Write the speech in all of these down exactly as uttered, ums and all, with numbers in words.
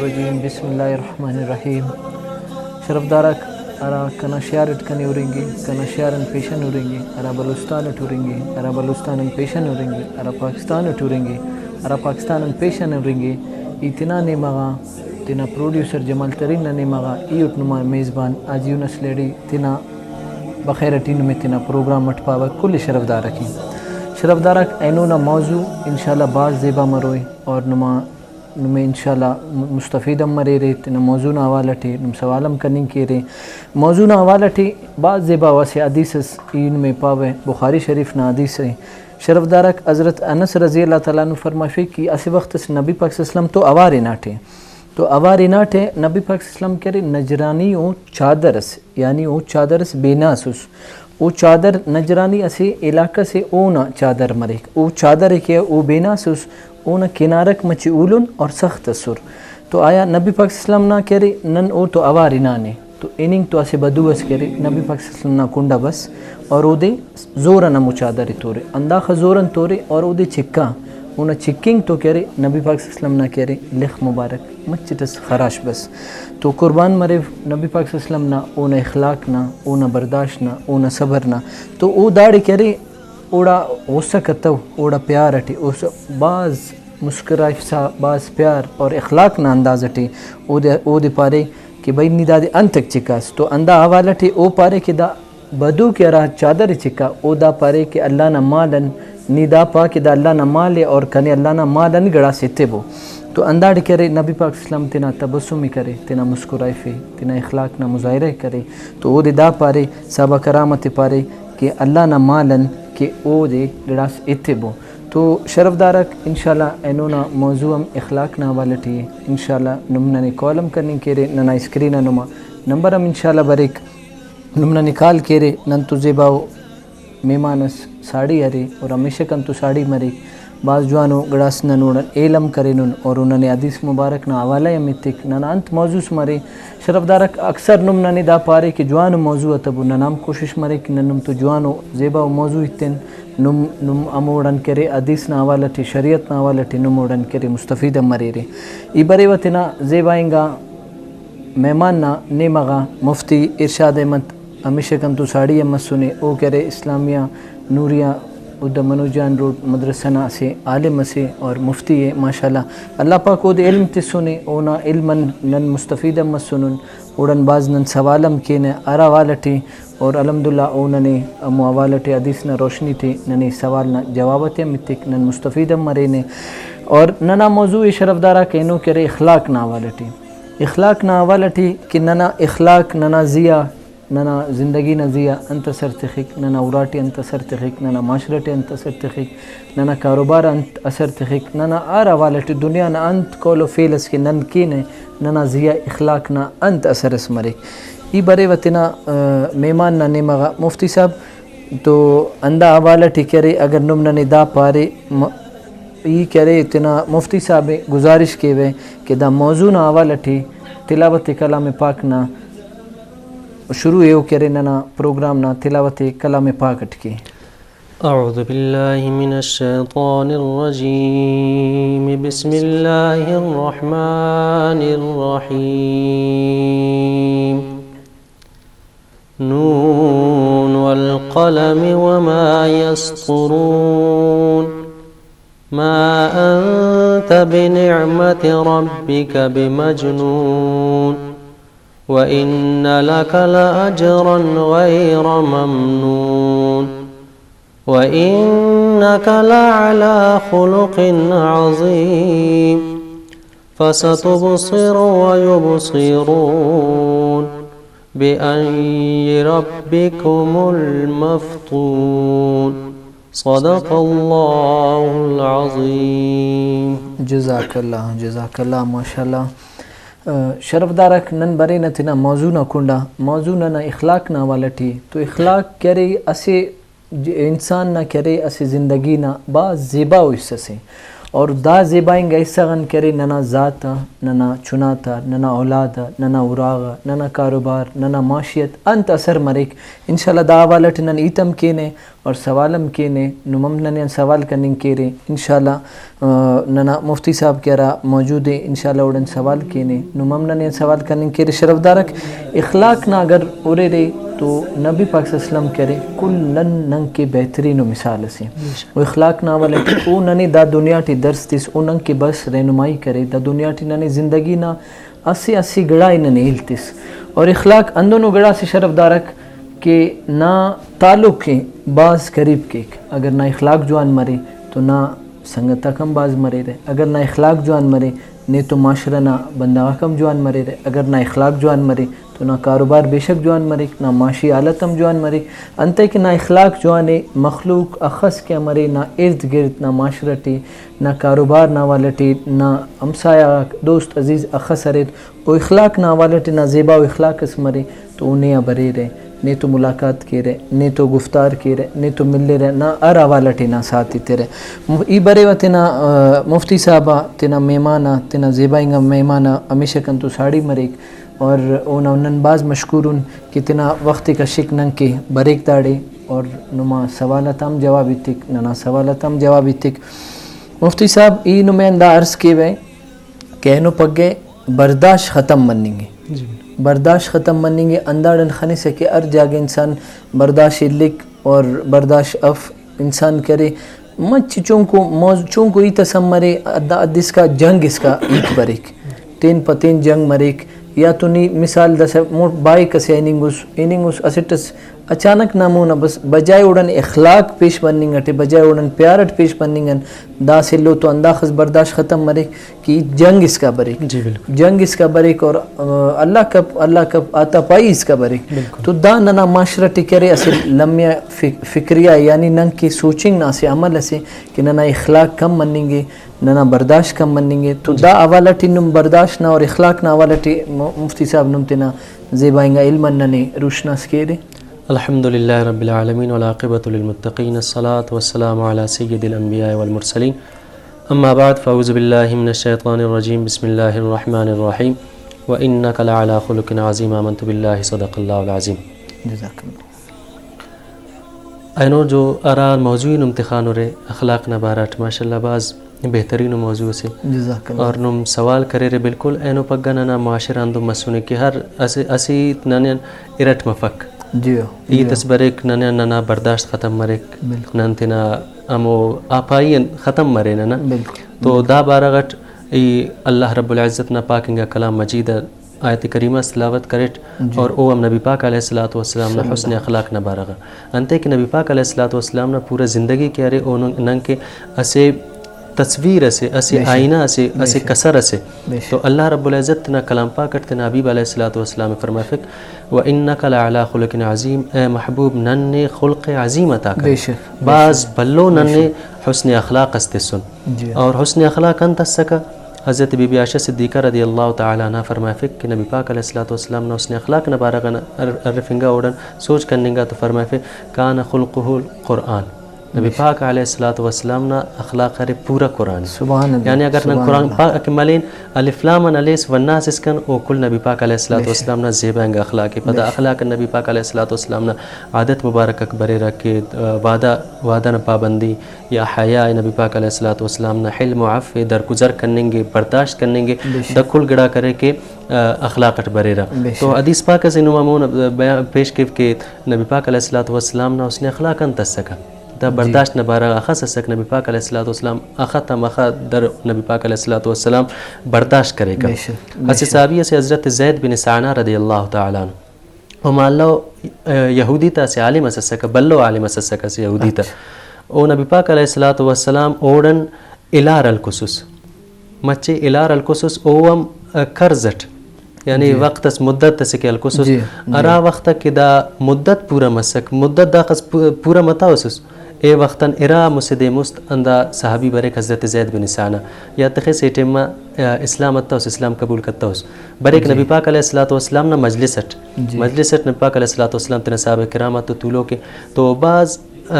الرجیم۔ بسم اللہ الرحمن الرحیم۔ شرفدارک، ہرا کنا شار اٹ کنے ہرنگے، کنا شار آن پیشن ہرنگے، ہرا بلوچستان اٹ ہرنگے، ہرا بلوچستان آن پیشن ہرنگے، ہرا پاکستان اٹ ہرنگے، ہرا پاکستان آن پیشن ہرنگے، ای تینا نیمہ غا، تینا پروڈیوسر جمال ترین نا نیمہ غا، ای اٹ نما میزبان حاجی یونس لہڑی تینا بخیر اٹی نمے تینا پروگرام اٹ پاوہ۔ کل شرفدارک ای۔ شرفدارک، اینو نا موضوع انشاءاللہ بھاز زیبا مروئے اور نما نمے انشاءاللہ م-، مستفید ہم مریرے۔ تینا موضوع نا حوالہ ٹی نم سوال ہم کننگ کیرے۔ موضوع نا حوالہ ٹی بھاز زیبا اسہ حدیث اس ای نمے پاوہ، بخاری شریف نا حدیث ءِ۔ شرفدارک، حضرت انس رضی اللہ تعالیٰ عنہ فرمائفے کہ اسہ وخت اس نبی پاک صلی اللہ علیہ وسلم تو اوار ہناٹے، تو اوار ہناٹے نبی پاک صلی اللہ علیہ وسلم کہ ارے نجرانی او چادر اس، یعنی او چادر اس بیناس اس۔ او چادر نجرانی اسہ علاقہ سے اونا چادر مریک۔ او چادر ءِ کہ او بیناس اس، اونا کنارک مچہ اولن اور سخت ئسر۔ تو آیا نبی پاک صلی اللہ علیہ وسلم نا کہ ارے نن او تو اوار ہنانے، تو ہننگ تو اسہ بدو اس کہ ارے نبی پاک صلی اللہ علیہ وسلم نا کنڈا بس اور اودے زور آن ہمو چادر ءِ تورے، ہنداخہ زور آن تورے اور اودے چکا۔ اونا چکنگ تو کہ ارے نبی پاک صلی اللہ علیہ وسلم نا کہ ارے لخ مبارک مچٹ ئس خراش بس۔ تو قربان مریو نبی پاک صلی اللہ علیہ وسلم نا، اونا اخلاق نا، اونا برداشت نا، اونا صبر نا۔ تو او داڑے کہ ارے اوڑا غصہ کتو، اوڑا پیار اٹی او س-، بھاز مسکرائفسا، بھاز پیار اور اخلاق نا انداز اٹی اودے، اودے پارے کہ بھئی نی دادے انتک چکاس؟ تو ہندا حوالہ ٹی او پارے کہ دا بدو کہ ہرا چادر ءِ چکا، او دا پارے کہ اللہ نا مال ان، نی دا پا کہ دا اللہ نا مال ءِ اور کنے اللہ نا مال ان گڑاس ایتبو۔ تو ہنداڑے کہ ارے نبی پاک صلی اللہ علیہ وسلم تینا تبسم ءِ کرے، تینا مسکرائفے، تینا اخلاق نا مظاہرہ ءِ کرے، تو اودے دا پارے، صحابہ کرام تے پارے کہ اللہ نا مال ان کہ اودے گڑاس ایتبو۔ تو شرفدارک، انشاءاللہ اینو نا موضوع ہم اخلاق نا حوالہ ٹی ءِ۔ انشاءاللہ نم ننے کال ہم کننگ کیرے، ننا اسکرین آ نما نمبر ہم انشاءاللہ بریک۔ نم ننے کال کیرے، نن تو زیباؤ مہمان اس ساڑی ارے اور ہمیشہ کنتو ساڑی مریک۔ بھاز جوانو گڑاس نن اوڑان ہیل ہم کرینن اور او ننے حدیث مبارک نا حوالہ ہم ایتک، ننا انت موضوعس مرے۔ شرفدارک، اکثر نم ننے دا پارے کہ جوانو موضوع اتبو، ننا ہم کوشش مریک کہ نن نم تو جوانو زیباؤ موضوع ایتن، نم، نم ہموڑان کرے حدیث نا حوالہ ٹی، شریعت نا حوالہ ٹی نم اوڑان کرے مستفید ہم مریرے۔ ای بریوہ تینا زیبا انگا مہمان نا نیمہ غا مفتی ارشاد احمد ہمیشہ کنتو ساڑی ہم مسنے، او کہ ارے اسلامیہ نوریہ ادا منوج جان روڈ مدرسہ نا اسہ عالم اسے اور مفتی ءِ، ماشاءاللہ اللہ پاک اودے علم تسنے، اونا علم آن نن مستفید ہم مسنن، اوڑان بھاز نن سوال ہم کینہ ہر حوالہ ٹی، اور الحمدللہ او ننے ہمو حوالہ ٹی حدیث نا روشنی ٹی ننے سوال نا جواب آتے ہم ایتک، نن مستفید ہم مرینہ۔ اور ننا موضوع ءِ شرفدارک اینو کہ ارے اخلاق نا حوالہ ٹی، اخلاق نا حوالہ ٹی کہ ننا اخلاق ننا زی آ، ننا زندگی نا زی آ انت اثر تخک، ننا اراٹی انت اثر تخک، ننا معاشرہ ٹی انت اثر تخک، ننا کاروبار آ انت اثر تخک، ننا ہر حوالہ ٹی دنیا نا انت قول و فعل اس کہ نن کینہ، ننا زی آ اخلاق نا انت اثر اس مریک۔ ای بریوہ تینا، آ، مہمان نا نیمہ غا مفتی صاحب، تو ہندا حوالہ ٹی کہ ارے اگر نم ننے دا پارے م-، ای کہ ارے تینا مفتی صاحب ءِ گزارش کیوہ کہ دا موضوع نا حوالہ ٹی تلاوت کلام پاک نا شروع ءِ، او کہ ارے ننا پروگرام نا تلاوت کلام پاک اٹ کے۔ أعوذ بالله من الشيطان الرجيم. بسم الله الرحمن الرحيم. نون والقلم وما يسطرون. ما أنت بنعمة ربك بمجنون. وإن لك لأجرا غير ممنون. وإنك لعلى خلق عظيم. فستبصر ويبصرون بأي ربكم المفتون. صدق الله العظيم. جزاک اللہ، جزاک اللہ، ماشاءاللہ۔ آ، شرفدارک، نن برینہ تینا موضوع نا کنڈا۔ موضوع ننا اخلاق نا حوالہ ٹی۔ تو اخلاق کہ ارے اسہ ج-، انسان نا کہ ارے اسہ زندگی نا بھاز زیباؤ حصہ سے، اور دا زیبا انگا حصہ غان کہ ارے ننا ذات آ، ننا چنا تا، ننا اولاد آ، ننا اراغا، ننا کاروبار، ننا معاشیت انت اثر مریک۔ انشاءاللہ دا حوالہ ٹی نن ہیت ہم کینہ اور سوال ہم کینہ، نم ہم ننے آن سوال کننگ کیرے۔ انشاءاللہ، آ، ننا مفتی صاحب کہ ہرا موجود ءِ، انشاءاللہ اوڑان سوال کینہ، نم ہم ننے آن سوال کننگ کیرے۔ شرفدارک، اخلاق نا اگر ہُررے تو نبی پاک صلی اللہ علیہ وسلم کہ ارے کل نن ننکہ بہترین ءُ مثال اسے۔ و اخلاق نا حوالہ ٹی او ننے دا دنیا ٹی درس تس، او ننکہ بس رہنمائی کرے، دا دنیا ٹی ننے زندگی نا اسہ اسہ گڑا ءِ ننے ہیل تس۔ اور اخلاق ہندنو گڑا سے شرفدارک کہ نا تعلق ءِ بھاز قریب کیک۔ اگر نا اخلاق جوان مرے تو نا سنگت آک ہم بھاز مریرہ، اگر نا اخلاق جوان مرے نیتو معاشرہ نا بندغ آک ہم جوان مریرہ، اگر نا اخلاق جوان مرے تو نا کاروبار بے شک جوان مریک، نا معاشی حالت ہم جوان مریک۔ انتئے کہ نا اخلاق جوان ءِ، مخلوق اخس کہ مرے نا ارد گرد، نا معاشرہ ٹی، نا کاروبار نا حوالہ ٹی، نا ہمسایہ غاک، دوست عزیز اخس اریر، او اخلاق نا حوالہ ٹی نا زیبا ءُ اخلاق اس مرے تو او نے آ بریرہ، نے تو ملاقات کیرہ، نے تو گفتار کیرہ، نے تو ملرہ، نا ہر حوالہ ٹی نا ساتھ ایترہ۔ م-، ای بریوہ تینا، آ، مفتی صاحب آ، تینا مہمان آ، تینا زیبا انگا مہمان آ ہمیشہ کنتو ساڑی مریک۔ اور اونا نن بھاز مشکور ان کہ تینا وخت ءِ کشک نن کہ بریک داڑے اور نما سوال آتا ہم جواب ایتک، ننا سوال آتا ہم جواب ایتک۔ مفتی صاحب، ای نمے آن دا عرض کیوہ کہ اینو پگہ برداشت ختم مننگ ءِ۔ جی۔ برداشت ختم مننگ ءِ، ہنداڑان خنسہ کہ ہر جاگہ انسان برداشت الک اور برداشت اف، انسان کرے۔ مچ چنکو موضوع، چنکو ہیت اس ہم مرے، حد، حد اسکا جنگ اسکا ہیت بریک، تین پہ تین جنگ مریک، یا تو نی مثال داسہ مو-، بائیک اسے آ ہننگ اس، ہننگ اس، اسٹ اس اچانک نا مون آ بس بجائے اوڑان اخلاق پیش بننگ اٹے، بجائے اوڑان پیار اٹ پیش بننگ ان، داسہ ایلو تو ہنداخس برداشت ختم مریک۔ کہ ای جنگ اسکا بریک۔ جی، بالکل۔ جنگ اسکا بریک اور، آ، اللہ کپ، اللہ کپ آتا پائی اسکا بریک۔ بالکل۔ تو دا ننا معاشرہ ٹی کرے اسہ لمحہ فک-، فکریہ، یعنی نن کہ سوچنگ نا اسہ عمل اسے کہ ننا اخلاق کم مننگ ءِ، ننا برداشت کم مننگ ءِ۔ تو جی۔ دا حوالہ ٹی نم برداشت نا اور اخلاق نا حوالہ ٹی م-، مفتی صاحب نم تینا زیبا انگا علم آن ننے روشناس کیرے۔ الحمد للہ رب العالمین والعاقبۃ للمتقین، الصلاۃ والسلام علی سید الانبیاء والمرسلین۔ اما بعد، فاعوذ باللہ من الشیطان الرجیم، بسم اللہ الرحمن الرحیم، وانک لعلی خلق عظیم، آمنت باللہ، صدق اللہ العظیم۔ جزاک اللہ۔ اینو جو ہرا موضوع نم تخانورے اخلاق نا بارہ اٹ، ماشاءاللہ بھاز بہترین موضوع اسے۔ جزاک اللہ۔ اور نم سوال کریرے، بالکل اینو پگہ ننا معاشرہ ہندن مسنے کہ ہر اسہ، اسہ ہیت ننے آن ارٹ مفک۔ جی ہو، ہیت جی ہو۔ اس بریک، ننے آن ننا برداشت ختم مریک۔ بالکل۔ نن تینا ہمو آپائی آن ختم مرینہ نا۔ بالکل۔ تو دا بارہ غٹ ای اللہ رب العزت نا پاک انگا کلام مجید آ آیت کریمہ اس تلاوت کریٹ، جی۔ اور او ہم نبی پاک علیہ الصلوۃ والسلام نا صلی اللہ حسن اخلاق نا بارہ غا۔ انتئے کہ نبی پاک علیہ الصلوۃ والسلام نا پورا زندگی کہ ارے، او نن، نن کہ اسہ تصویر اسے، اسہ بے شک۔ آئینہ اسے، بے اسہ شک۔ کسر اسے۔ بے شک۔ تو اللہ رب العزت تینا کلام پاک اٹ تینا حبیب علیہ الصلوۃ والسلام فرمائفک، "وانک لعلی خلق عظیم"، اے محبوب، نن نے خلق عظیم عطا کرے۔ بے شک، بے بھاز شک۔ بھلو بے نن نے شک۔ حسن اخلاق اس تسن۔ جی۔ اور حسن اخلاق انت اسکہ؟ حضرت بی بی عائشہ صدیقہ رضی اللہ تعالی عنہا فرمائفک کہ نبی پاک علیہ الصلوۃ والسلام نا حسن اخلاق نا بارہ غان ہر-، ہرفنگا اوڑان سوچ کننگا تو فرمائفک، "کان خلقہ القرآن"۔ نبی بے شک۔ پاک علیہ الصلوۃ والسلام نا اخلاق ارے پورا قرآن۔ سبحان اللہ، یعنی اگر نن سبحان قرآن اللہ۔ پاک کہ ملین الف لام آن ہلیس والناس اسکان، او کل نبی پاک علیہ الصلوۃ بے شک۔ والسلام نا زیبا انگا اخلاق ءِ۔ پدا بے شک۔ اخلاق نبی پاک علیہ الصلوۃ والسلام نا عادت مبارک اک بریرہ کہ، آ، وعدہ، وعدہ نا پابندی، یا حیا، نبی پاک علیہ الصلوۃ والسلام نا حلم و عفو ءِ، درگزر کننگ ءِ، برداشت کننگ ءِ، بے شک۔ دا کل گڑاک ارے کہ، آ، اخلاق اٹ بریرہ۔ بے تو شک۔ حدیث پاک اسے نما مون، آ، بیان پیش کیو کہ نبی پاک علیہ الصلوۃ والسلام نا حسن اخلاق انت اسکہ؟ دا جی۔ برداشت نا بارہ غا اخس اسک، نبی پاک علیہ الصلوۃ والسلام اخہ تا مخہ در نبی پاک علیہ الصلوۃ والسلام برداشت کریکہ۔ بے شک، بے اسہ شک۔ صحابی اسے حضرت زید بن ثعلبہ رضی اللہ تعالی عنہ۔ او مالو، آ، یہودی تا اسہ عالم اس اسکہ، بھلو عالم اس اسکہ اسہ یہودی تا۔ اچھا۔ او نبی پاک علیہ الصلوۃ والسلام اوڑان الار ہلکسس۔ مچے الار ہلکسس، او ہم، آ، قرض اٹ۔ یعنی جی۔ وخت اس، مدت اسے کہ ہلکسس۔ جی، جی۔ ہرا وخت کہ دا مدت پورا مسک، مدت داخس پو-، پورا متوسس۔ اے وخت آن ارا مسہ دے مست ہندا صحابی بریک حضرت زید بن ثعلبہ۔ یاد تخس اے ٹائم آ، آ، اسلام اتوس، اسلام قبول کتوس۔ بریک جی۔ نبی پاک علیہ الصلوۃ والسلام نا مجلس اٹ۔ جی۔ مجلس اٹ نبی پاک علیہ الصلوۃ والسلام تینا صحابہ کرام آتتو تولوک ءِ، تو بھاز، آ،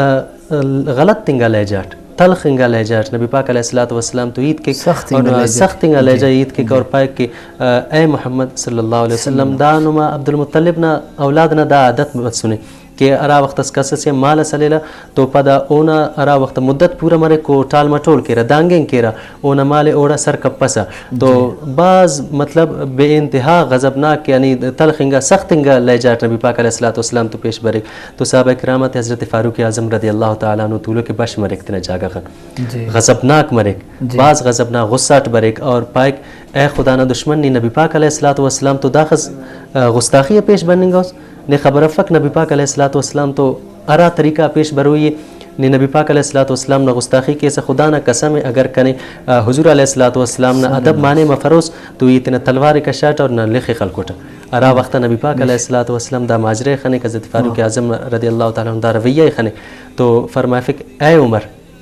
غلط انگا لہجہ اٹ۔ تلخ انگا لہجہ اٹ نبی پاک علیہ الصلوۃ والسلام تو ہیت کیک، سخت اور انگا لہجہ۔ سخت انگا لہجہ ہیت کیک، اور پائک کہ، آ، اے محمد صلی اللہ علیہ وسلم، دا نما عبد المطلب نا اولاد نا دا عادت مسنے کہ ہرا وخت اس کس اسے مال اس ہلیرہ تو پدا اونا ہرا وخت مدت پورا مریک او ٹال مٹول کیرہ، دانگین کیرہ، اونا مال ئے اوڑا سر کپسہ۔ تو بھاز مطلب بے انتہا غضبناک، یعنی تلخ انگا، سخت انگا لہجہ اٹ نبی پاک علیہ الصلوۃ والسلام تو پیش بریک۔ تو صحابہ کرام آتے حضرت فاروق اعظم رضی اللہ تعالیٰ عنہ تولوک بش مریک تینا جاگہ غان۔ غضبناک مریک، بھاز غضبناک، غصہ اٹ بریک اور پائک، اے خدا نا دشمن، نی نبی پاک علیہ الصلوۃ والسلام تو داخس، آ، گستاخی ء پیش بننگ اس۔ نے خبر افک نبی پاک علیہ الصلوۃ والسلام تو ہرا طریقہ پیش بروئی ء، نے نبی پاک علیہ الصلوۃ والسلام نا گستاخی کیسہ۔ خدا نا قسم ء، اگر کنے، آ، حضور علیہ الصلوۃ والسلام نا ادب مانے مفروس تو ای تینا تلوار ء کشاٹ اور نہ لخ ء خلکوٹہ۔ ہرا وخت نبی پاک علیہ الصلوۃ والسلام دا ماجرہ ء خنک، حضرت فاروق اعظم رضی اللہ تعالیٰ عنہ دا رویہ ء خنک تو فرمائفک، اے عمر،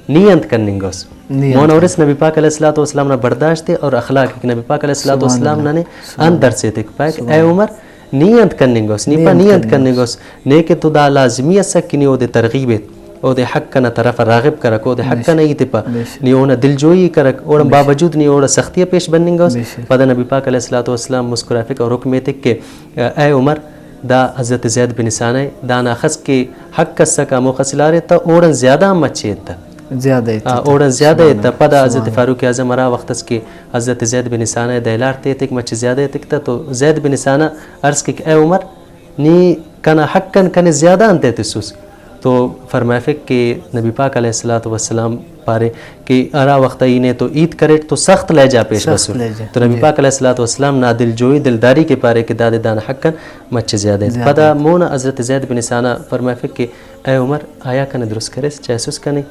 نی انت کننگ اس؟ مون ہورس نبی پاک علیہ الصلوۃ والسلام نا برداشت ء اور اخلاق ء کہ نبی پاک علیہ الصلوۃ والسلام ننے انت درس ایتک، پائک، اے عمر، نی انت کننگ اس؟ نی پا نی انت کننگ اس؟ نے کہ تو دا لازمی اسک کہ نی اودے ترغیب ایت، اودے حق ئنا طرف آ راغب کرک، اودے حق ئنا ہیت ء پا، نی اونا دلجوئی کرک، اوڑان باوجود نی اوڑا سختی آ پیش بننگ اس۔ پدا نبی پاک علیہ الصلوۃ والسلام مسکرافک اور حکم ایتک کہ، اے عمر، دا حضرت زید بن ثانہ ء، دانا اخس کہ حق اسکہ ہموخس الارے تہ اوڑان زیادہ آن مچے ایتہ۔ زیادہ ایتہ۔ آ، اوڑان زیادہ ایتہ۔ پدا حضرت فاروق اعظم ہرا وخت اس کہ حضرت زید بن ثانہ ء دا الار تے ایتک، مچے زیادہ ایتک تہ، تو زید بن ثانہ عرض کیک، اے عمر، نی کنا حق ان کنے زیادہ انتئے تسس؟ تو فرمائفک کہ نبی پاک علیہ الصلوۃ والسلام پارے کہ ہرا وخت ای نے تو ہیت کریٹ تو سخت لہجہ پیش بسٹ۔ تو نبی پاک علیہ الصلوۃ والسلام نا دلجوئی، دلداری کہ پارے کہ دادے دانا حق ان مچے زیادہ ء۔ پدا مونا حضرت زید بن ثانہ فرمائفک کہ اے عمر، آیا کنے درست کریس، چائسس کنے؟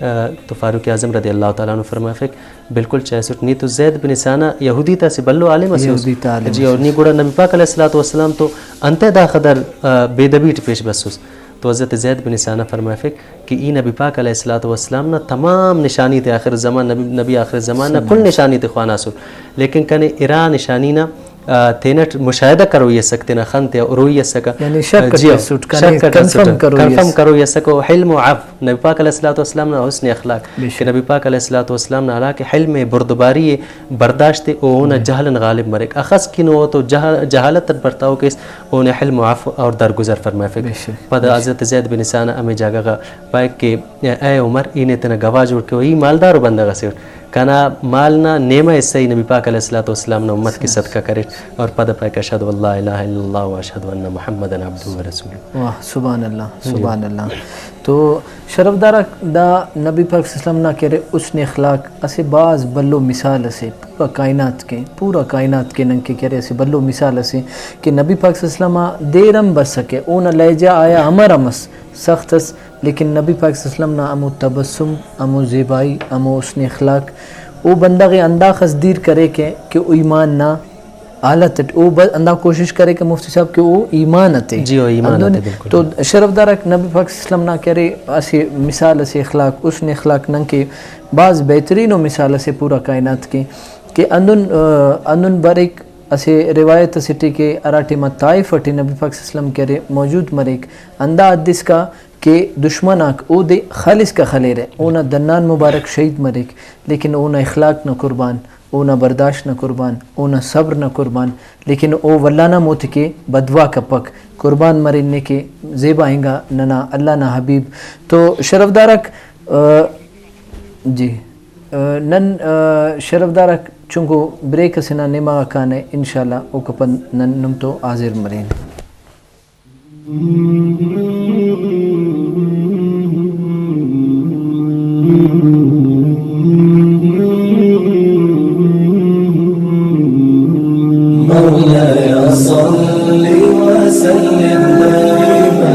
آ، تو فاروق اعظم رضی اللہ تعالیٰ عنہ فرمائفک، بالکل چائسٹ، نی تو زید بن ثانہ یہودی تا اسہ بھلو عالم اسے اس۔ یہودی تا عالم جی، اور اسے نی اس۔ گڑا نبی پاک علیہ الصلوۃ والسلام تو انتئے دا خدر، آ، بے دبی ٹی پیش بسس؟ تو حضرت زید بن ثانہ فرمائفک کہ ای نبی پاک علیہ الصلوۃ والسلام نا تمام نشانی تے آخر زمان، نبی، نبی آخر زمان نا کل نشانی تے خواناسٹ، لیکن کنے ارا نشانی نا آ، تینٹ مشاہدہ کروئی اسک، تینا خن تے روئی اسکہ۔ یعنی شک اٹ جی ہاں، اسٹ، کنے شک اٹ کنفرم اسٹ، کروئی کنفرم اس۔ کروئی اسکہ۔ و حلم و عفو، نبی پاک علیہ الصلوۃ والسلام نا حسن اخلاق، بے شک۔ کہ نبی پاک علیہ الصلوۃ والسلام نا ہرا کہ حلم ء، بردباری ء، برداشت ء، او اونا جی۔ جہل ان غالب مریک۔ اخس کن او تو جہل، جہالت اٹ برتاؤ کیس، اونے حلم و عفو اور درگزر فرمائفک۔ بے شک، پدا بے شک۔ حضرت زید بن ثانہ ہمے جاگہ غا پائک کہ اے عمر، ای نے تینا گواہ جوڑ کیو، ای مالدارو بندغ اسے اٹ۔ کنا مال نا نیمہ حصہ ای نبی پاک علیہ الصلوۃ والسلام نا امت کہ صدقہ کریٹ، اور پد پائک، اشہد ان لا الہ الا اللہ و اشہد ان محمدا عبدہ و رسولہ۔ واہ، سبحان اللہ، جی۔ سبحان اللہ۔ تو شرفدار آک، دا نبی پاک صلی اللہ علیہ وسلم نا کہ ارے حسن اخلاق اسہ بھاز بھلو مثال اسے پورا کائنات کے، پورا کائنات کے نن کہ کہ ارے اسہ بھلو مثال اسے کہ نبی پاک صلی اللہ علیہ وسلم آ دیر ہم بسکہ، اونا لہجہ آیا امر ہم اس، سخت اس، لیکن نبی پاک صلی اللہ علیہ وسلم نا ہمو تبسم، ہمو زیبائی، ہمو حسن اخلاق، او بندغ ءِ ہنداخس دیر کریکہ کہ او ایمان نا حالت اٹ، او ب-، ہندا کوشش کریکہ مفتی صاحب کہ او ایمان اتے۔ جی، او ایمان ہندن اتے، بالکل۔ تو شرفدار آک، نبی پاک صلی اللہ علیہ وسلم نا کہ ارے اسہ مثال، اسہ اخلاق، حسن اخلاق نن کہ بھاز بہترین ءُ مثال اسے پورا کائنات کے کہ ہندن، آ، ہندن بریک اسہ روایت اسے ٹی کہ ہرا ٹائما طائف اٹی نبی پاک صلی اللہ علیہ وسلم کہ ارے موجود مریک، ہندا حد اسکا کہ دشمن آک اودے خل اسکا خلیرہ، اونا دنان مبارک شہید مریک، لیکن اونا اخلاق نا قربان، اونا برداشت نا قربان، اونا صبر نا قربان، لیکن او ولدا نا موتکہ بددعا کپک، قربان مرے نے کہ زیبا انگا ننا اللہ نا حبیب۔ تو شرفدار آک، آ، جی، آ، نن، آ، شرفدار آک چنکو بریک اسے نا نیمہ غا کانہ، انشاءاللہ اوکا پد نن نم تو حاضر مرین۔ مولاي صل وسلم دائما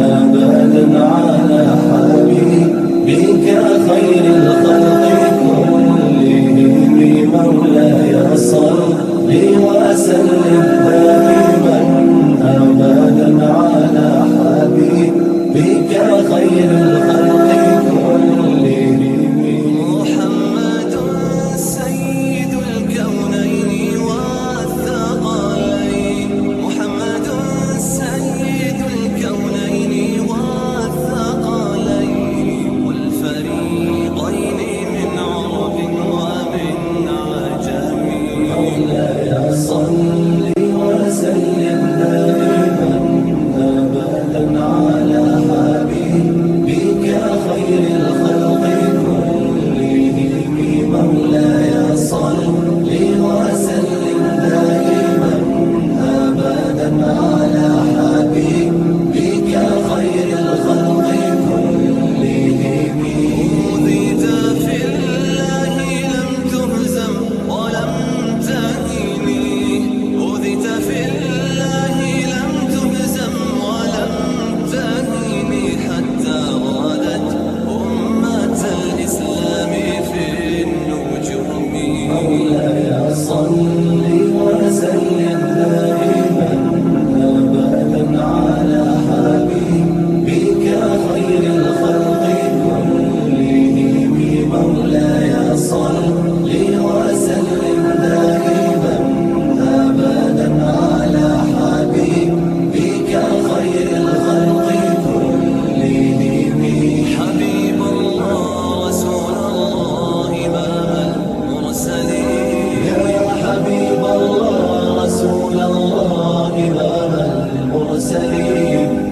أبدا على حبيبك خير الخلق كلهم. مولاي صل وسلم دائما أبدا على حبيبك خير الخلق كلهم. محمد سيد الكونين والثقلين. صل وسلم دائما أبدا على حبيبك خير الخلق كلهم. حبيب الله رسول الله إمام المرسلين. يا حبيب الله رسول الله إمام المرسلين.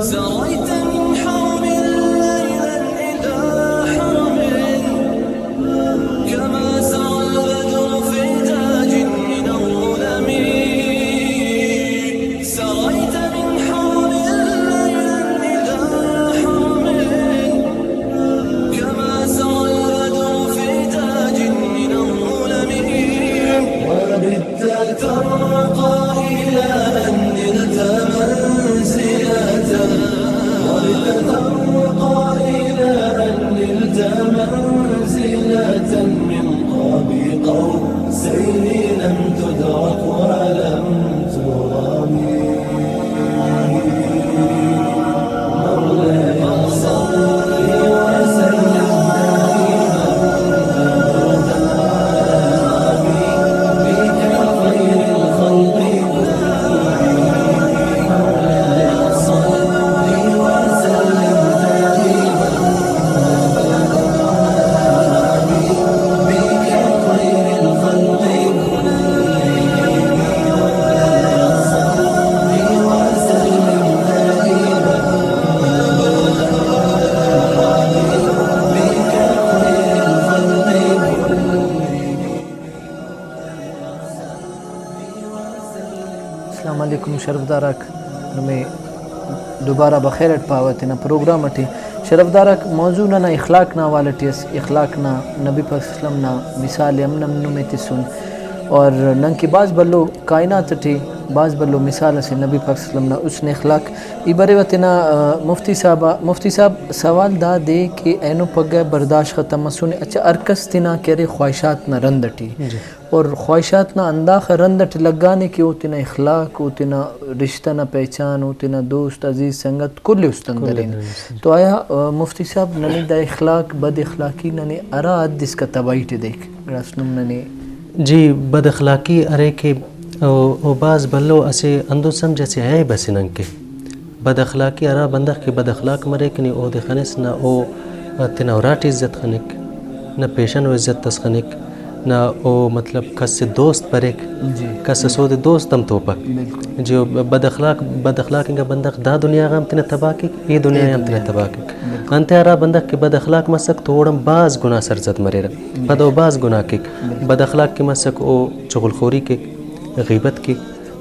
سريت من حرم ليلا إلى حرم، كما سرى البدر في تاج من الظلم. سريت من حرم ليلا إلى حرم، كما سرى البدر في تاج من الظلم. وبت ترقى إلى أن نلت منزلة، وبت ترقى إلى أن نلت منزلة من قاب قوسين لم تدرك ولم ترم. مولاي صل وسلم دائما أبدا على حبيبك خير الخلق كلهم. مولاي صل وسلم دائما أبدا على حبيبك خير الخلق كلهم. مولاي صل وسلم دائما أبدا على حبيبك خير الخلق كلهم. السلام علیکم شرفدار آک، نمے دوبارہ بخیر اٹ پاوہ تینا پروگرام اٹی۔ شرفدار آک، موضوع ننا اخلاق نا حوالہ ٹی اس، اخلاق نا نبی پاک صلی اللہ علیہ وسلم نا مثال ءِ ہم نم نمے تسن، اور نن کہ بھاز بھلو کائنات ٹی بھاز بھلو مثال اسے نبی پاک صلی اللہ علیہ وسلم نا حسن اخلاق۔ ای بریوہ تینا، آ، مفتی صاحب آ، مفتی صاحب، سوال دا دے کہ اینو پگہ برداشت ختم مسنے، اچھا، ہر کس تینا کہ ارے خواہشات نا رند ٹی، جی۔ اور خواہشات نا ہنداخہ رند اٹ لگانے کہ او تینا اخلاق، او تینا رشتہ نا پہچان، او تینا دوست، عزیز، سنگت کل ءِ است اندرین۔ است۔ تو آیا، آ، مفتی صاحب، ننے دا اخلاق، بد اخلاقی ننے ہرا حد اسکا تباہی ٹی دیک؟ گڑاس نم ننے جی، بد اخلاقی ارے کہ او، او بھاز بھلو اسہ ہندن سمجھ اسے عیب اسے ننکہ۔ بد اخلاقی ہرا بندغ کہ بد اخلاق مریک نی اودے خنس نہ او تینا اراٹی عزت خنک، نہ پیشن و عزت اس خنک، نہ او مطلب کس سے دوست بریک، جی۔ کس اس اودے دوست ہم توپک۔ بالکل۔ جی، او بد اخلاق، بد اخلاق انگا بندغ دا دنیا غا ہم تینا تباہ کیک، ای دنیا اے غا ہم تینا دنیا تباہ کیک۔ بالکل۔ انتئے ہرا بندغ کہ بد اخلاق مسک تو اوڑان بھاز گناہ سرزد مریرہ۔ بالکل۔ پدا او بھاز گناہ کیک۔ بالکل۔ بد اخلاق کہ مسک او چغل خوری کیک، غیبت کیک،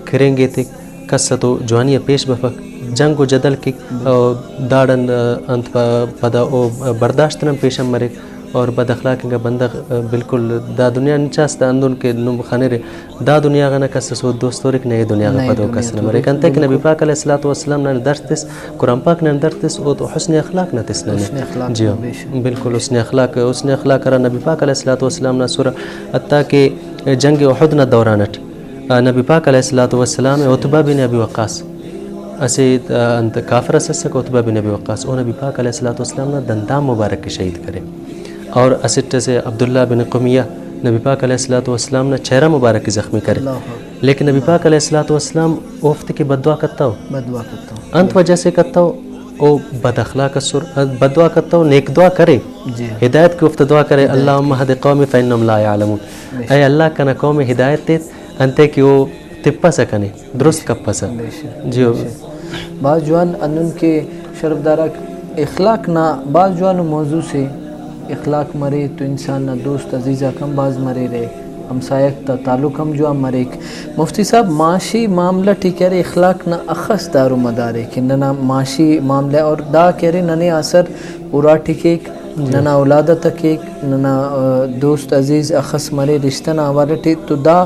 کھرینگ ایتک، کس اتو جوانی آ پیش بفک، جنگ و جدل کیک، بالکل۔ او داڑان، آ، انت پ-، پدا او برداشت نن پیشن مریک، اور بد اخلاق انگا بندغ، آ، بالکل دا دنیا نچاس تا ہندن کہ نم خنرے، دا دنیا غا نہ کس اس او دوست ہورک، نہ اے دنیا غا نہ اے پدو دنیا کس نہ تو مریک۔ انتئے کہ نبی بالکل۔ پاک علیہ الصلوۃ والسلام ننے درس تس، قرآن پاک ننے درس تس، او تو حسن اخلاق نا تس ننے۔ حسن اخلاق جی نا، ہاں، بے شک۔ بالکل حسن اخلاق، حسن اخلاق ہرا نبی پاک علیہ الصلوۃ والسلام نا اسرہ، حتیٰ کہ جنگ احد نا دوران اٹ آ، نبی پاک علیہ الصلوۃ والسلام ءِ عتبہ بن ابی وقاص، اسہ، آ، انت کافر اس اسک عتبہ بن ابی وقاص، او نبی پاک علیہ الصلوۃ والسلام نا دندان مبارک ءِ شہید کرے، اور اسٹ اسہ عبداللہ بن قمیہ نبی پاک علیہ الصلوۃ والسلام نا چہرہ مبارک ءِ زخمی کرے، اللہ اکبر۔ لیکن نبی پاک علیہ الصلوۃ والسلام اوفتے کہ بددعا کتو۔ بددعا کتو۔ انت وجہ سے کتو؟ او بد اخلاق اسر، بددعا کتو، نیک دعا کرے، جی۔ ہدایت کہ اوفتا دعا کرے، ہدایت اللہم کہ۔ اہد قومی فانہم لا یعلمون۔ بے شک۔ اے اللہ کنا قوم ءِ ہدایت ایت، انتئے کہ او تپسہ کنے، درست کپسہ۔ بے شک، جی۔ بے شک۔ بھاز جوان، ہندن کہ شرفدار آک اخلاق نا بھاز جوانو موضوع سے، اخلاق مرے تو انسان نا دوست عزیز آک ہم بھاز مریرہ، ہمسایہ تا تعلق ہم جوان مریک۔ مفتی صاحب، معاشی معاملہ ٹی کہ ارے اخلاق نا اخس دار و مدار ءِ کہ ننا معاشی معاملہ اور دا کہ ارے ننے آ اثر اراٹی کیک، جی۔ ننا اولاد آتا کیک، ننا، آ، دوست عزیز اخس مرے رشتہ نا حوالہ ٹی، تو دا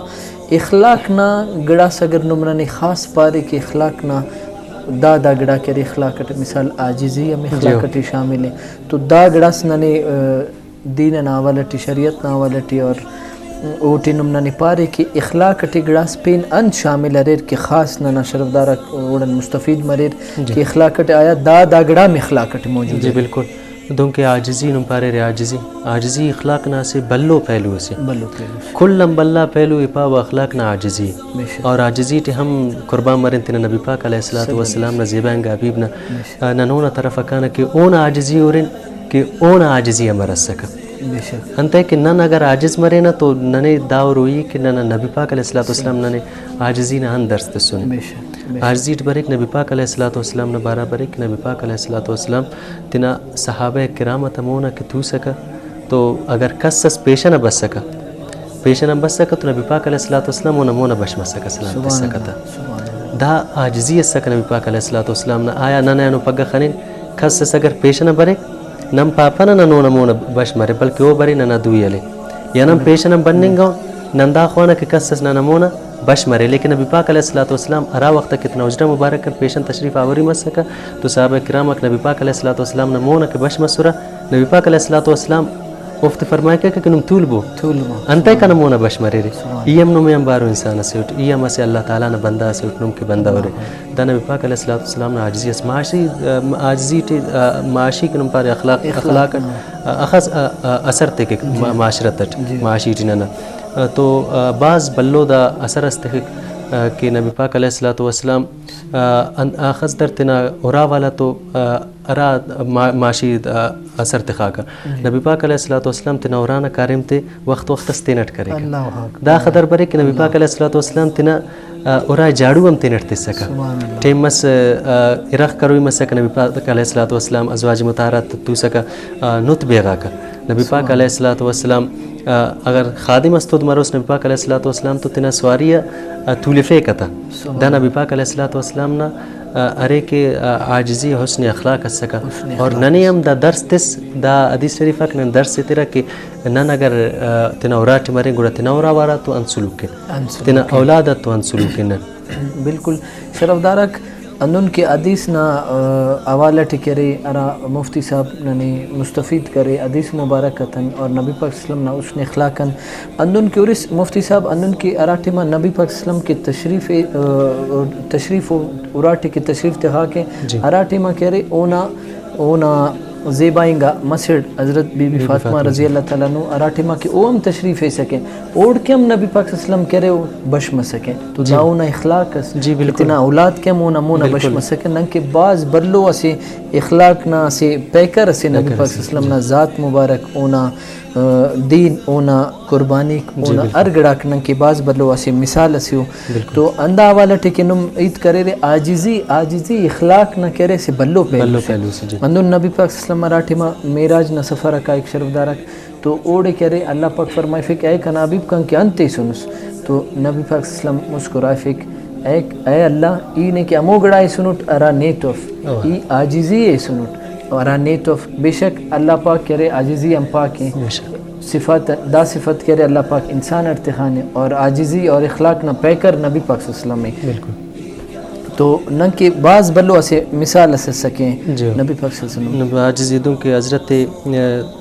اخلاق نا گڑاس اگر نم ننے خاص پارے کہ اخلاق نا دا دا گڑا کہ ارے اخلاق اٹ مثال عاجزی ہم اخلاق جی۔ ٹی شامل ءِ، تو دا گڑاس ننے، آ، دین انا حوالہ ٹی، شریعت نا حوالہ ٹی اور اوٹی نم ننے پارے کہ اخلاق ٹی گڑاس پین انت شامل اریر کہ خاص ننا شرفدار آک اوڑان مستفید مریر جی۔ کہ اخلاق ٹی آیا دا دا گڑا ہم اخلاق ٹی موجود جی ارے؟ بالکل۔ دنکہ عاجزی نم پاریرے، عاجزی، عاجزی اخلاق نا اسہ بھلو پہلو اسے۔ بھلو پہلو اسے۔ کل آن بھلا پہلو ای پاوہ اخلاق نا عاجزی۔ بے شک۔ اور عاجزی ٹی ہم قربان مرین تینا نبی پاک علیہ الصلوۃ والسلام نا زیبا انگا حبیب نا۔ بے شک۔ آ، نن اونا طرف آ کانہ کہ اونا عاجزی ہرن کہ اونا عاجزی امر اسکہ۔ بے شک۔ انتئے کہ نن اگر عاجز مرینہ تو ننے دا ہروئی کہ ننا نبی پاک علیہ الصلوۃ والسلام ننے عاجزی نا ہند درس تسنے۔ بے شک، بے شک۔ عاجزی ٹی بریک نبی پاک علیہ الصلوۃ والسلام نا بارا بریک کہ نبی پاک علیہ الصلوۃ والسلام تینا صحابہ کرام آتا مون آ کہ توسکہ تو اگر کس اس پیشن آ بسکہ، پیشن آ بسکہ تو نبی پاک علیہ الصلوۃ والسلام اونا مون آ بش مسکہ، سلام سبحان تسکہ اللہ، تا۔ سبحان اللہ۔ دا عاجزی اسکہ نبی پاک علیہ الصلوۃ والسلام نا۔ آیا نن اینو پگہ خنین کس اس اگر پیشن آ بریک، نن پاپنہ نن اونا مون آ بش مرے، بلکہ او برے ننا دوئی ہلے، یا نن پیشن آ بننگ ان، نن دا خوانہ کہ کس اس ننا مون آ بش مرے۔ لیکن نبی پاک علیہ الصلوۃ والسلام ہرا وخت کہ تینا حجرہ مبارک آن پیشن تشریف آوری مسکہ تو صحابہ کرام آک نبی پاک علیہ الصلوۃ والسلام نا مون آ کہ بش مسرہ، نبی پاک علیہ الصلوۃ والسلام اوفتے فرمائکہ کہ نم تولبو، تولبو۔ انتئے کنا مون آ بش مریرے۔ سبحان۔ ای ہم نمے آنبارو انسان اسے اٹ، ای ہم اسہ اللہ تعالیٰ نا بندہ اسے اٹ، نم کہ بندہ ارے۔ دا نبی پاک علیہ الصلوۃ والسلام نا عاجزی اس۔ معاشی، آ، عاجزی ٹی، آ، معاشی کہ نم پارے اخلاق، اخلاق، اخلاق اٹ، ہاں۔ آ، اخس، آ، آ، اثر تیکک جی۔ ما-، معاشرت اٹ، جی۔ معاشی ٹی ننا۔ آ، تو، آ، بھاز بھلو دا اثر اس تخک، آ، کہ نبی پاک علیہ الصلوۃ والسلام، آ، ان-، اخس در تینا ارا والا تو، آ، ہرا ما-، معاشی، آ، اثر تخاکہ۔ جی۔ نبی پاک علیہ الصلوۃ والسلام تینا ارا نا کاریم تے وخت وخت اس تینٹ کریکہ۔ اللہ اکبر۔ دا خدر بریک کہ نبی پاک علیہ الصلوۃ والسلام تینا، آ، ارا جاڑو ہم تینٹ تسکہ۔ سبحان اللہ۔ ٹائم مس، آ، ارغ کروئی مسکہ، نبی پاک علیہ الصلوۃ والسلام ازواج مطہرات توسکہ، آ، نت بیغاکہ۔ نبی پاک سبحان۔ علیہ الصلوۃ والسلام، آ، اگر خادم اس تود مروس، نبی پاک علیہ الصلوۃ والسلام تو تینا سواری آ، آ، تولفیکہ تا۔ سبحان۔ دا نبی پاک علیہ الصلوۃ والسلام نا، آ، ارے کہ، آ، عاجزی حسن اخلاق اسکہ۔ حسن اور اخلاق ننے اس۔ ہم دا درس تس، دا حدیث شریف آک نن درس ایترہ کہ نن اگر، آ، تینا اراٹی مرین گڑا تینا ارا وارا تو انت سلوک کین۔ انت سلوک تینا کین۔ اولاد آتو انت سلوک کین نن۔ بالکل شرفدار آک، ہندن کہ حدیث نا، آ، حوالہ ٹی کہ ارے، ہرا مفتی صاحب ننے مستفید کرے حدیث مبارک اتن اور نبی پاک صلی اللہ علیہ وسلم نا حسن اخلاق ان، ہندن کہ ارس مفتی صاحب، ہندن کہ ہرا ٹائما نبی پاک صلی اللہ علیہ وسلم کہ تشریف، آ، تشریف و اراٹی کہ تشریف تخاکہ، جی۔ ہرا ٹائما کہ ارے اونا اونا زیبا انگا مسڑ حضرت بی بی بی بی فاطمہ فاطمہ رضی جی۔ اللہ تعالیٰ عنہ ہرا ٹائما کہ او ہم تشریف ایسکہ، اوڑکہ ہم نبی پاک صلی اللہ علیہ وسلم کہ ارے او بش مسکہ۔ تو جی۔ دا اونا اخلاق اس جی، کہ بالکل۔ تینا اولاد کہ ہم اونا مون آ بش بالکل۔ مسکہ۔ ننکہ بھاز بھلو اسہ اخلاق نا اسہ پیکر اسے نبی پیکر پاک اسے، صلی اللہ علیہ وسلم جی۔ نا ذات مبارک، اونا، آ، دین، اونا قربانیک، جی، اونا بالکل۔ ہر گڑاک ننکہ بھاز بھلو اسہ مثال اسے او۔ بالکل۔ تو ہندا حوالہ ٹی کہ نم ہیت کریرے، عاجزی، عاجزی اخلاق نا کہ ارے اسہ بھلو پہلو بھلو سے۔ پہلو سے، جی۔ ہندن نبی پاک صلی اللہ علیہ وسلم ہرا ٹائما معراج نا سفر آ کائک شرفدار آک، تو اوڑے کہ ارے اللہ پاک فرمائفک، اے کنا حبیب کن کہ انت ایسونس؟ تو نبی پاک صلی اللہ علیہ وسلم مسکرائفک، اے، اے اللہ، ای نے کہ ہمو گڑا ایسونٹ ہرا نے تو اف، اوہ۔ ای عاجزی ایسونٹ ہرا نے تو اف۔ بے شک اللہ پاک کہ ارے عاجزی آن پاک ءِ۔ بے شک۔ صفت، دا صفت کہ ارے اللہ پاک انسان اٹ تخانے، اور عاجزی اور اخلاق نا پیکر نبی پاک صلی اللہ علیہ وسلم ءِ۔ بالکل۔ تو ننکہ بھاز بھلو اسہ مثال اس اسکہ جی۔ نبی پاک صلی اللہ علیہ وسلم۔ نبی عاجزی دن کہ حضرت، آ،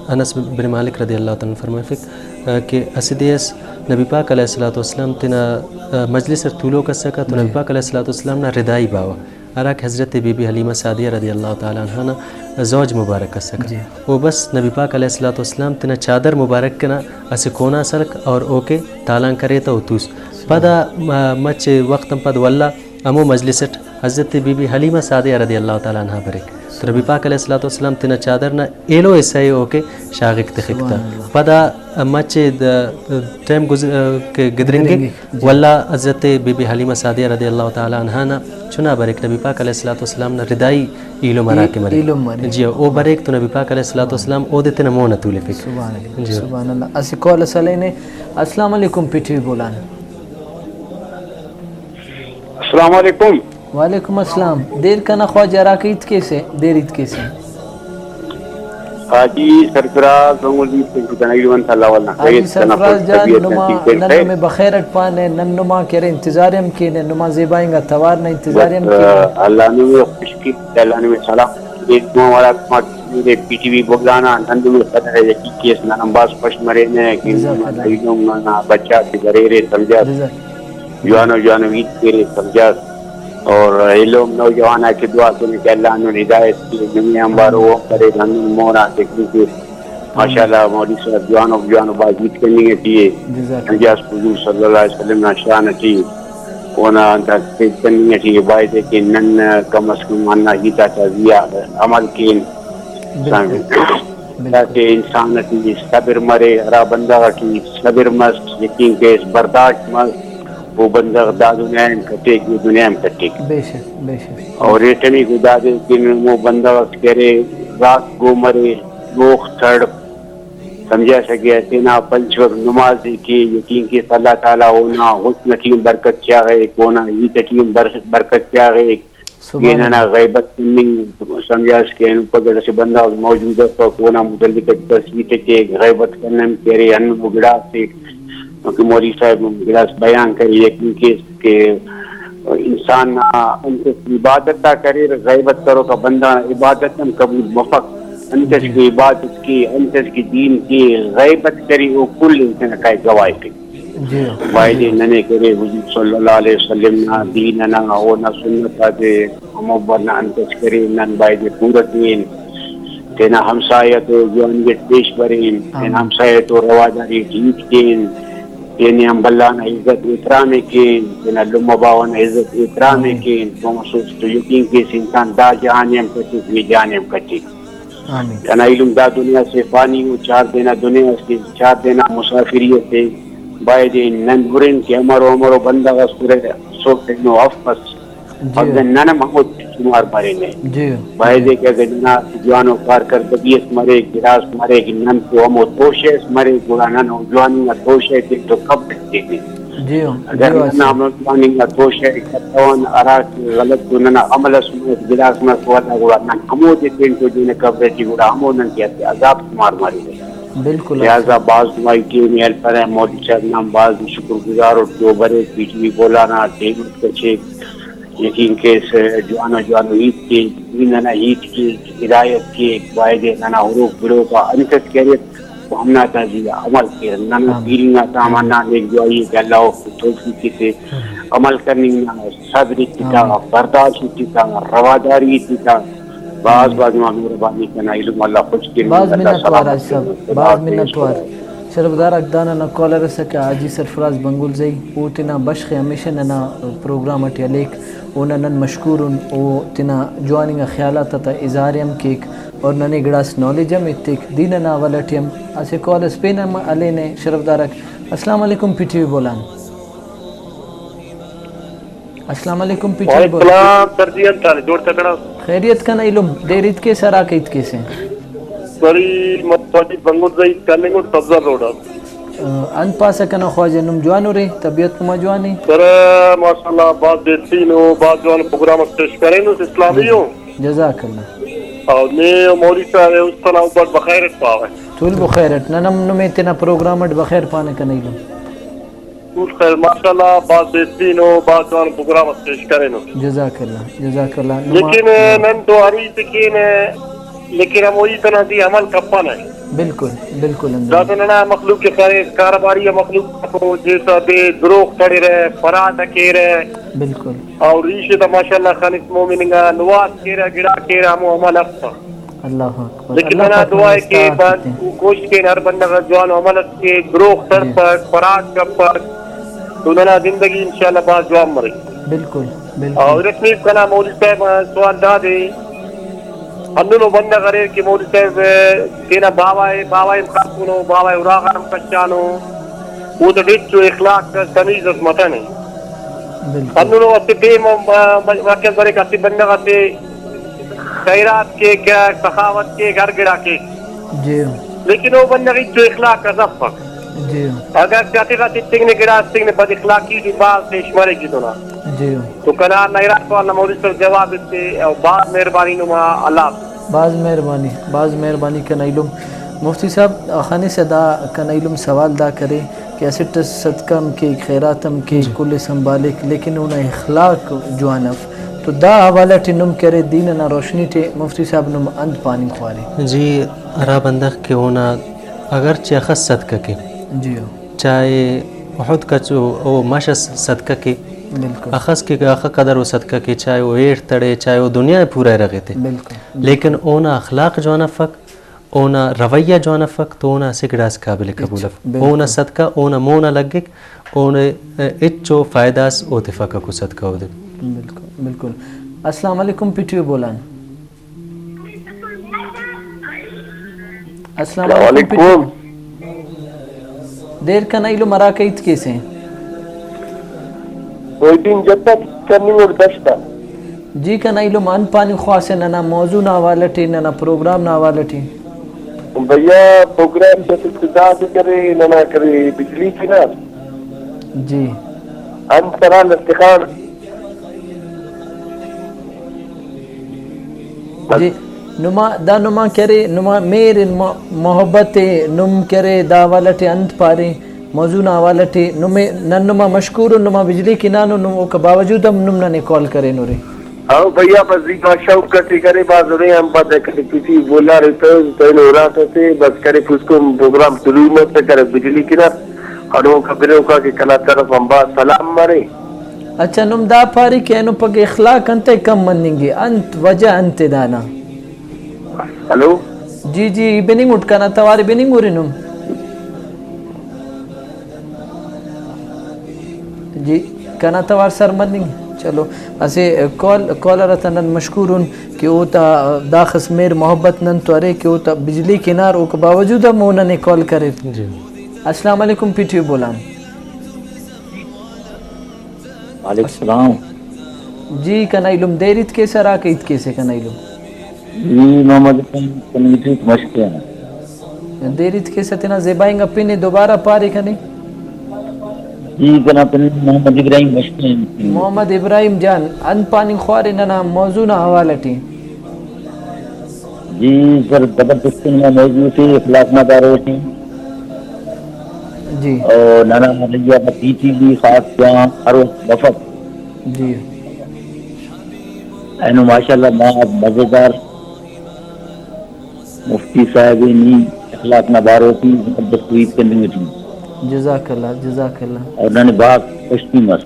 انس بن مالک رضی اللہ تعالیٰ عنہ فرمائفک، آ، کہ اسہ دے اس نبی پاک علیہ الصلوۃ والسلام تینا، آ، مجلس اٹ تولوک اسکہ تو جی۔ نبی پاک علیہ الصلوۃ والسلام نا ردائی باوہ۔ ہراکہ حضرت بی بی حلیمہ سعدیہ رضی اللہ تعالیٰ عنہا نا زوج مبارک اسکہ۔ جی۔ او بس نبی پاک علیہ الصلوۃ والسلام تینا چادر مبارک نا اسہ کونا ئس ہلک اور اوکے تالان کرے تہ او توس۔ پدا م-، مچہ وخت آن پد ولدا ہمو مجلس اٹ حضرت بی بی حلیمہ سعدیہ رضی اللہ تعالیٰ عنہا بریک۔ تو نبی پاک علیہ الصلوۃ والسلام تینا چادر نا ایلو حصہ ءِ اوکے شاغک تخک تہ۔ سبحان اللہ۔ پدا مچہ د-، ٹائم گز-، کہ گدرینگک۔ گدرینگک۔ جی۔ ولدا حضرت بی بی حلیمہ سعدیہ رضی اللہ تعالیٰ عنہا نا چنا بریک، نبی پاک علیہ الصلوۃ والسلام نا ردائی ایلم ای-، ہراکہ مریک۔ ایلم مریک۔ جی، او بریک تو نبی پاک علیہ الصلوۃ والسلام اودے تینا مون آ تولفک۔ سبحان اللہ، جی۔ سبحان اللہ۔ اسہ کال اس ہلینہ۔ السلام علیکم، پی ٹی وی بولان۔ السلام علیکم۔ وعلیکم السلام۔ دیر کنا خواجہ ہراکہ ہیت کیسہ، دیر ہیت کیسہ۔ حاجی سرفراز، عمر دین تنکی تنگی ون اللہ والا۔ حاجی خیریت کنا سرفراز جان، طبیعت نما، نصیب خیر نن خیر۔ نمے بخیر اٹ پانہ، نن نما کہ ارے انتظار ہم کینہ، نما زیبا انگا توار نا انتظار بس، ہم کینہ۔ اللہ نمے خوش کیک، اللہ نمے سلام۔ اے نما والا کما پی ٹی وی بولانا، نن نمے قدر یقین کیس، نن ہم باز خوش مرینہ کہ جزاک اللہ۔ نما بچا کہ بریرے سمجھا۔ جزاک۔ جوانو جوانو ہیت کیرے سمجھاس۔ اور ایلم نوجوان آتے دعا کینہ کہ اللہ ہندن ہدایت کے، نمے آنبار او ہم کرے، ہندن مون آتے کیکہ ماشاءاللہ مولوی صاحب جوانو جوانو بھاز ہیت کننگ ٹی ءِ۔ جزاک اللہ۔ حضور صلی اللہ علیہ وسلم نا شان ٹی اونا انت ہیت کننگ ٹی ءِ۔ بایدے کہ نن کم از کم ہندا ہیت آتا زیہا عمل کین۔ بالکل۔ بالکل۔ تاکہ انسان اٹی صبر مرے، ہرا بندغ اٹی صبر مس، یقین کیس، برداشت مس، او بندغ دا دنیا ہم کٹیک، او دنیا ہم کٹیک۔ بے شک، بے شک۔ اور ایٹمیکو دادے کہ نمو بندغ اس کہ ارے، رات گو مرے، دروغ تڑپ، سمجھاسہ کہ تینا پنچ وقت نماز ءِ کے، یقین کیس اللہ تعالیٰ اونا حسن اٹی ہم برکت چاغیک، اونا ہیت اٹی ہم بر-، برکت چاغیک۔ سبحان کہ ننا اللہ۔ غیبت کننگ، سمجھاس کہ اینو پگہ اسہ بندغ موجود افک، اونا متعلق اٹ بس ہیت ءِ کیک، غیبت کننگ کہ ارے ہندنو گڑاس ءِ، کہ مولوی صاحب ہم گڑاس بیان کرے، یقین کیس کہ انسان نا انت اس عبادت آک اریر، غیبت کروک آ بندغ نا عبادت ہم قبول مفک۔ انت اس جی۔ کہ عبادت کے، انت اس کہ دین کے، غیبت کرے، او کل انسان کائے گواہی کے۔ جی۔ بایدے ننے کرے حضور صلی اللہ علیہ وسلم نا دین انا، اونا سنت آتے ہمو وڑ نا انت اس کرے، نن بایدے پورا کین۔ تینا ہمسایہ تو جوانی اٹ پیش برین، تینا ہمسایہ تو رواداری ٹی ہیت کین، تینے آن بھلا نا عزت احترام ءِ کین، تینا لمہ باوہ نا عزت احترام ءِ کین، تو مسوس تو یقین کیس انسان دا جہان ءِ ہم کٹک، وے جہان ءِ ہم کٹک۔ آمین۔ کنا ایلم دا دنیا سے فانی ءِ، چار دے نا دنیا اسے، چار دے نا مسافری اسے، بایدے نن ہرن کہ امرو امرو بندغ اس ہرہ، سوچ اینو اف مس، جی۔ اگہ نن ہم ہموتے شمار مرینہ۔ جی۔ بایدے کہ اگہ ننا جوانو کارکردگی اس مریک، گڑاس مریک، نن تو ہمو توشہ اس مریک، گڑا نن او جوانی نا توشہ تے تو قبر تے۔ جی۔ اگر جی۔ نن ہمو جوانی نا توشہ ءِ کتون، ہرا کہ غلط تو ننا عمل اس مریک، گڑاس مس، ولدا گڑا نن ہمودے تین تو دینہ قبر ٹی، گڑا ہمو نن کہ اسہ عذاب شمار مریرہ۔ بالکل۔ لہذا بھاز دعائی ٹیم ءِ ہلپرہ، مولوی صاحب نا ہم بھاز شکر گزار اٹ کہ او break, P T V Bolan آ ٹیم اٹ گچھیک، یقین کیس جوانو جوانو ہیت کیک، دین انا ہیت کیک، ہدایت کیک، بایدے ننا ہروک گڑوک آ انت اس کہ اریر، او ہنداتا زیہا عمل کیر۔ ننا آمین۔ پیرنگ آتا ہم ہندا نیک دعائی ءِ کہ اللہ اوفتے توفیق ایتے عمل کننگ نا، صبر ایتتا، آمین۔ برداشت ایتتا، رواداری ایتتا۔ بھاز بھاز نما مہربانی کنا ایلم، اللہ خوش کن، بھاز اللہ منت وار سلامت حاج صاحب، کن۔ بھاز منت وار۔ شرفدار آک، دا ننا کالر ئسکہ حاجی سرفراز بنگلزئی، او تینا بشخ ءِ ہمیشہ ننا پروگرام اٹی ہلیک، اونا نن مشکور ان، او تینا جوان انگا خیالات آتا اظہار ءِ ہم کیک اور ننے گڑاس نالج ہم ایتک، دین انا حوالہ ٹی ہم۔ اسہ کال اس پین ہم ہلینے شرفدار آک۔ السلام علیکم پی ٹی وی بولان۔ السلام علیکم پی ٹی وی وعلیکم بولان۔ السلام سر جی، انت حال؟ جوڑ تکڑا؟ خیریت کنا ایلم، دیر ہیت کیسہ، ہرا کہ ہیت کیسہ۔ سری متوجہ بنگلزئی کننگ اٹ سبزہ روڈ آ۔ آ، انت پاسہ کنا خواجہ، نم جوان ارے، طبیعت نما جوان ءِ؟ سر ماشاءاللہ بھاز بہترین ءُ، بھاز جوان پروگرام اس پیش کرینس، اسلامی ءُ۔ جزاک اللہ۔ اور نے مولوی صاحب است انا ابٹ بخیر اٹ پاوہ۔ تول بخیر اٹ، نن ہم نمے تینا پروگرام اٹ بخیر پانہ کنا ایلم۔ تول خیر، ماشاءاللہ، بھاز بہترین ءُ، بھاز جوان پروگرام اس پیش کرینس۔ جزاک اللہ، جزاک اللہ۔ نما-، لیکن، ہاں۔ نن تو ہر ہیت ءِ کینہ، لیکن ہمو ہیت انا زی عمل کپنہ۔ بالکل، بالکل ہندن۔ داسہ ننا مخلوق کہ خیر، کاروباری آ مخلوق تو جیسا دے دروغ تڑرہ، فراڈ کیرہ۔ بالکل۔ اور ریشہ تا ماشاءاللہ خنس مومن انگا، نواز کیرہ، گڑا کیرہ، ہمو عمل افسا۔ اللہ اکبر۔ لیکن اللہ ننا پاک دعا ننے ءِ کہ استعمال بس کیتے۔ کوشش کین ہر بندغ جوان عمل اس کے، دروغ جی۔ تڑپک، فراڈ کپک، تو ننا زندگی انشاءاللہ بھاز جوان مریک۔ بالکل، بالکل۔ اور رسمی کنا مولوی صاحب سوال دادے، ہندنو بندغ اریر کہ مولوی صاحب تینا باوہ ءِ، باوہ ءِ ہم خاسونو، باوہ ءِ اراغان ہم کشانو، اوتا ہچو اخلاق اس تمیز اس متنے۔ بالکل۔ ہندنو اسہ ٹائم، آ، مرکز بریک اسہ بندغ اسے خیرات کیک، سخاوت کیک، ہر گڑا کیک۔ جی۔ لیکن او بندغ ہچو اخلاق اس افک۔ جی۔ اگر کتغ آ تتنگ نے، گڑاس تنگ نے، بد اخلاقی ٹی بھاز پیش مریک ای تون آ۔ جی۔ تو کنا ہندا ارا سوال نا مولوی صاحب جواب ایتے، او بھاز مہربانی نما، اللہ حافظ۔ بھاز مہربانی، بھاز مہربانی کنا ایلم۔ مفتی صاحب، خنسہ دا کنا ایلم سوال دا کرے کہ اسٹ اس صدقہ ہم کیک، خیرات ہم کیک، جی۔ کل ءِ سنبھالیک، لیکن اونا اخلاق جوان اف۔ تو دا حوالہ ٹی نم کہ ارے دین انا روشنی ٹی مفتی صاحب نم انت پاننگ خوارے؟ جی، ہرا بندغ کہ اونا اگرچہ اخس صدقہ کے، جی۔ چاہے احد کچو او مش اس صدقہ کے، بالکل۔ اخس کہ اخہ قدر و صدقہ کے، چاہے او ایڑ تڑے، چاہے او دنیا ءِ پورا ارغ ایتے، بالکل۔ لیکن اونا اخلاق جوان افک، اونا رویہ جوان افک، تو اونا اسہ گڑاس قابل قبول اف۔ بالکل۔ اونا صدقہ اونا مون آ لگک، اونا ہچو فائدہ اس او تفک اکو صدقہ اودے۔ بالکل، بالکل۔ السلام علیکم، پی ٹی وی بولان۔ السلام السلام علیکم۔ علیکم۔ دیر کنا ایلم ہراکہ ہیت کیسے؟ کوئی دن جب تک کننگ اور دشتا۔ جی کنا ایلم انت پاننگ خواہسہ ننا موضوع نا حوالہ ٹی، ننا پروگرام نا حوالہ ٹی؟ بھیا، پروگرام تے استدعا سے کرے، ننا کرے بجلی کنار۔ جی۔ انت کرا لٹخان۔ جی، نما دا نما کرے، نما مہر ان، مح-، محبت ءِ، نم کرے دا حوالہ ٹی انت پارے، موضوع نا حوالہ ٹی نمے، نن نما مشکور ان، نما بجلی کنانو، نم اوکا باوجود ہم نم ننے کال کرینورے۔ ہاں بھیا، بس زی با شوق اٹی کرے، بھاز اڑے ہم پد کنے کسی بولارے تو تینو اراٹہ سے بس کرے پوسکن پروگرام شروع مس کرے بجلی کنار، ہڑوکا بروکا کہ کنا طرف ہم بھاز سلام مرے۔ اچھا، نم دا پارے کہ اینو پگہ اخلاق انتئے کم مننگ ءِ؟ انت وجہ انت ءِ دانا؟ ہلو۔ جی، جی، ای بننگ اٹ، کنا توار ءِ بننگ ارے نم۔ جی، کنا توار سر مننگ۔ چلو، اسہ کال، کالر آتا نن مشکور ان کہ اوتا داخس مہر محبت نن تو ارے کہ اوتا بجلی کنار اوکا باوجود ہم او ننے کال کریر۔ جی۔ السلام علیکم، پی ٹی وی بولان۔ وعلیکم السلام۔ جی کنا ایلم، دیر ہیت کیسہ، ہراکہ ہیت کیسہ کنا ایلم؟ جی محمد حسین، کمیونٹی مشکے آن۔ دیر ہیت کیسہ، تینا زیبا انگا پن ءِ دوبارہ پارے کنے۔ جی کنا پن محمد ابراہیم مشکے آن۔ محمد ابراہیم جان، انت پاننگ خوارے ننا موضوع نا حوالہ ٹی؟ جی سر، زبردست نما موضوع سے اخلاق نا بارو ٹی۔ جی۔ اور ننا ملیا پی ٹی وی خاص جوان ہر وقت بفک۔ جی۔ اینو ماشاءاللہ ما مزیدار مفتی صاحب نی اخلاق نا بارو ٹی زبردست ہیت کننگ ٹی۔ جزاک اللہ، جزاک اللہ۔ اور ننے بھاز خوشی مس۔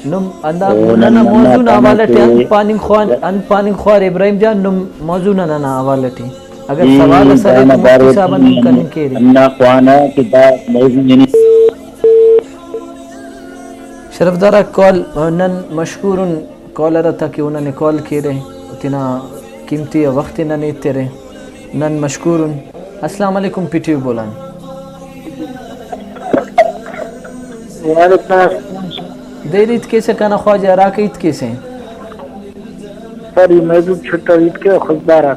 نم ہندا او نن ننا ننا موضوع نا پانہ حوالہ ٹی کہ انت پاننگ خوان، انت پاننگ خوار ابراہیم جان، نم موضوع نا ننا حوالہ ٹی اگر ای سوال اس ارے دانا تو بارو مفتی صاحب ٹی آن نم نن کننگ کیرے۔ ہندا خوانہ کہ دا موضوع یعنی شرفدار آک کال، نن مشکور ان کالر آتا کہ او ننے کال کیرہ، تینا قیمتی آ وخت ءِ ننے ایترہ، نن مشکور ان۔ السلام علیکم، پی ٹی وی بولان۔ وعلیکم السلام۔ دیر ہیت کیسہ کنا خواجہ، ہراکہ ہیت کیسہ؟ سر، ای محبوب چھٹو ہیت کے خضدار آک۔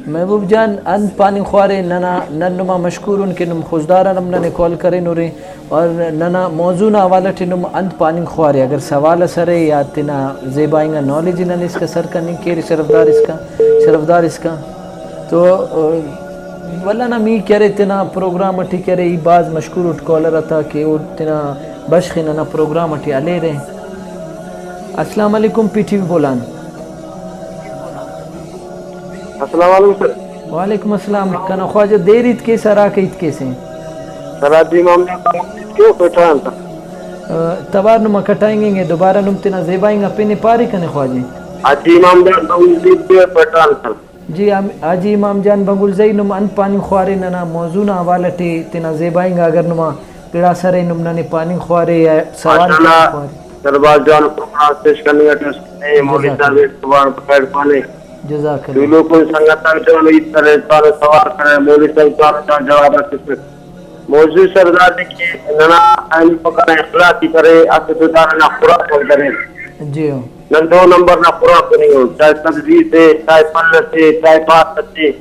محبوب جان، انت پاننگ خوارے ننا، نن نما مشکور ان کہ نم خضدار آن ہم ننے کال کرینورے۔ اور ننا موضوع نا حوالہ ٹی نم انت پاننگ خوارے؟ اگر سوال اس ارے یا تینا زیبا انگا نالج ءِ ننے اسکا سر کننگ کیرے شرفدار اسکا، شرفدار اسکا تو، ولدا نا می کہ ارے تینا پروگرام ٹی کہ ارے ای بھاز مشکور اٹ کالر آتا کہ او تینا بشخ ءِ ننا پروگرام ٹی ہلیرہ۔ السلام علیکم، پی ٹی وی بولان۔ السلام علیکم سر۔ وعلیکم السلام۔ کنا خواجہ دیر ہیت کیسہ، ہراکہ ہیت کیسہ؟ سر حاجی امام جان بنگلزئی ہیت کے، کوئٹہ آن سر۔ آ، توار نما کٹائنگ انگ ءِ، دوبارہ نم تینا زیبا انگا پن ءِ پارے کنے خواجہ۔ حاجی امام جان بنگلزئی ہیت کے، کوئٹہ آن سر۔ جی، ام-، حاجی امام جان بنگلزئی، نم انت پاننگ خوارے ننا موضوع نا حوالہ ٹی؟ تینا زیبا انگا اگر نما گڑاس ارے نم ننے پاننگ خوارے یا سوال ماشاءاللہ، کننگ خوارے؟ سر بھاز جوان پروگرام پیش کننگ اٹی اس نے، مولوی جزاک صاحب اللہ۔ زبان پکائڑ پانے۔ جزاک اللہ۔ تولوکو سنگت آک جوان ہیت کرے، جوان سوال کرے، مولوی صاحب جوان جوان جواب اس تسک۔ موضوع سر دادے کہ ننا اینو پکا اخلاق ہی کرے، اسہ تو دانا نا خوراک ہم کرے۔ جی ہو۔ نن دو نمبر نا خوراک کننگ اُن، چاہے سبزی سے، چاہے پھل سے، چاہے پاس سے،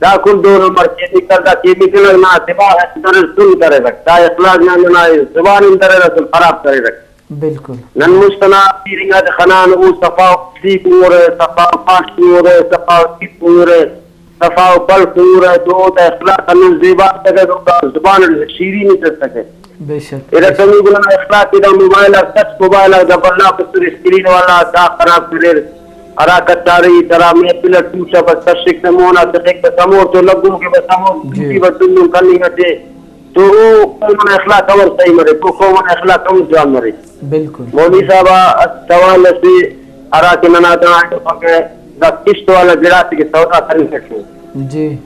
دا کل دو نمبر کیمیکل، دا کیمیکل نا دماغ اندر سن کریرک، دا اخلاق نا ننا زبان اندر اسل خراب کریرک۔ بالکل۔ نن مست ئنا پیر انگا تے خنان، او صفا ٹی کنگرہ، صفا پاش کنگرہ، صفا ٹی کنگرہ، صفا پل کنگرہ، تو اوتا اخلاق ہندن زیبا اتکہ، اوتا زبان اٹ شیرینی تسکہ۔ بے شک، ارٹمی گڑا اخلاق ءِ دا موبائل آک، ٹچ موبائل آک، دا بھلا خسر اسکرین والا، دا خراب کریر۔ ہرا کچاری ترا محفل اٹ ٹوٹہ بس کشک تہ مون آ تخک بس ہموڑتون لگوم کہ بس ہمو جی۔ ٹوٹی بس دننگ کننگ اٹے۔ تو او قوم نا اخلاق امر صحیح مریک، او قوم نا اخلاق امر جوان مریک۔ بالکل۔ مولوی صاحب آ اسہ سوال اسے ہرا کہ ننا دا اینو پکہ دا کشت والا گڑاتے کہ سودا کننگ کٹو۔ جی۔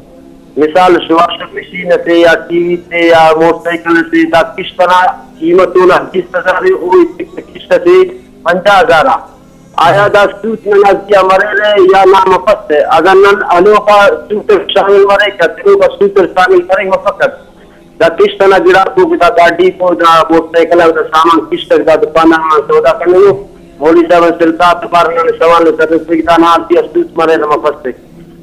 مثال، واشنگ مشین اسے یا ٹی وی اسے یا موٹر سائیکل اسے، دا کشت ئنا قیمت اونا بیست ہزار ءِ، او ایتک کشت اسے پنجاہ ہزار آ۔ آیا دا سود ننا زیہا مریرہ یا نا مفسہ؟ اگہ نن ہلوفا سود اٹ شامل مریک، تنوکا سود اٹ شامل کرینگ مفکک۔ دا کشت ئنا گڑاکو کہ دا گاڈیکو، دا موٹر سائیکل آ دا سامان کشتک، دا دکاندار آن سودا کننگو۔ مولوی صاحب آن سلطات پارہ ننے سوال ءِ ترسک، دا نا زیہا سود مریرہ مفسک۔